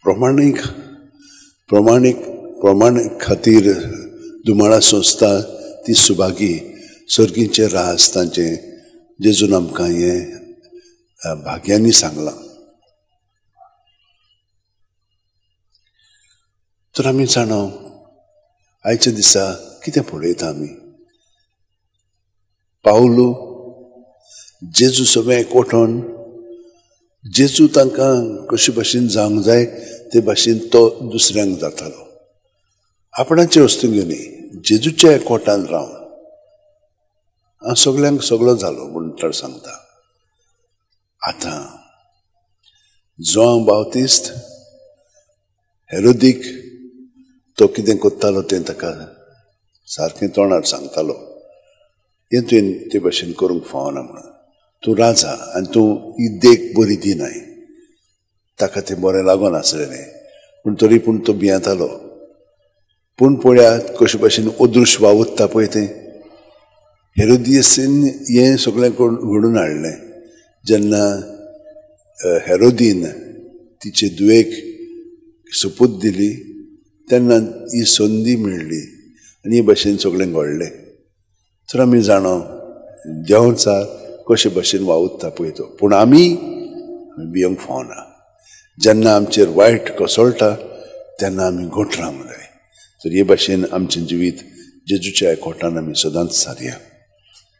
प्रमाणीक प्रमाणीक प्रमाणीक खातीर दुमाळा सोंसता ती सुभागी, सर्गीचें रास तांचें जेजून आमकां हें भाग्यांनी सांगलां. तर आमी जाणा आयच्या दिसा कितें पळयता आमी? पावलू जेजू सगळें एकवटून जेजू तांकां कशे भाशेन जावंक जाय ते भाशेन तो दुसऱ्यांक जातालो. आपणाचे वस्तू न्ही, जेजूच्या एकवटान रावन हांव सगल्यांक सगळो जालो म्हूण तर सांगता. आतां जुआंव बाप्तिस्त हेरोदीक तो कितें करतालो तें ताका सारकें तोंडार सांगतालो, हें तुवें ते भाशेन करूंक फावना म्हणून, तूं राजा आनी तूं ही देख बरी दिनाय. ताका तें बरें लागून आसलें न्ही, पूण तरी पूण तो भियेतालो. पूण पळयात कशे भाशेन अदृश्य वावुरता पळय तें. हेरोदियसीन हें सगळें घडून हाडलें. जेन्ना हेरोदीन तिचे धुवेक सोपूत दिली तेन्ना ही संदी मेळ्ळी आनी हे भाशेन सगळें घडलें. तर आमी जाणा देंवचार कशे भाशेन वावुरता पळय तो. पूण आमी भिवंक फावना. जेन्ना आमचेर वायट कोसळटा तेन्ना आमी घट रावंक जाय. तर हे भाशेन आमचें जिवीत जेजूच्या एकवटान आमी सदांच सारया.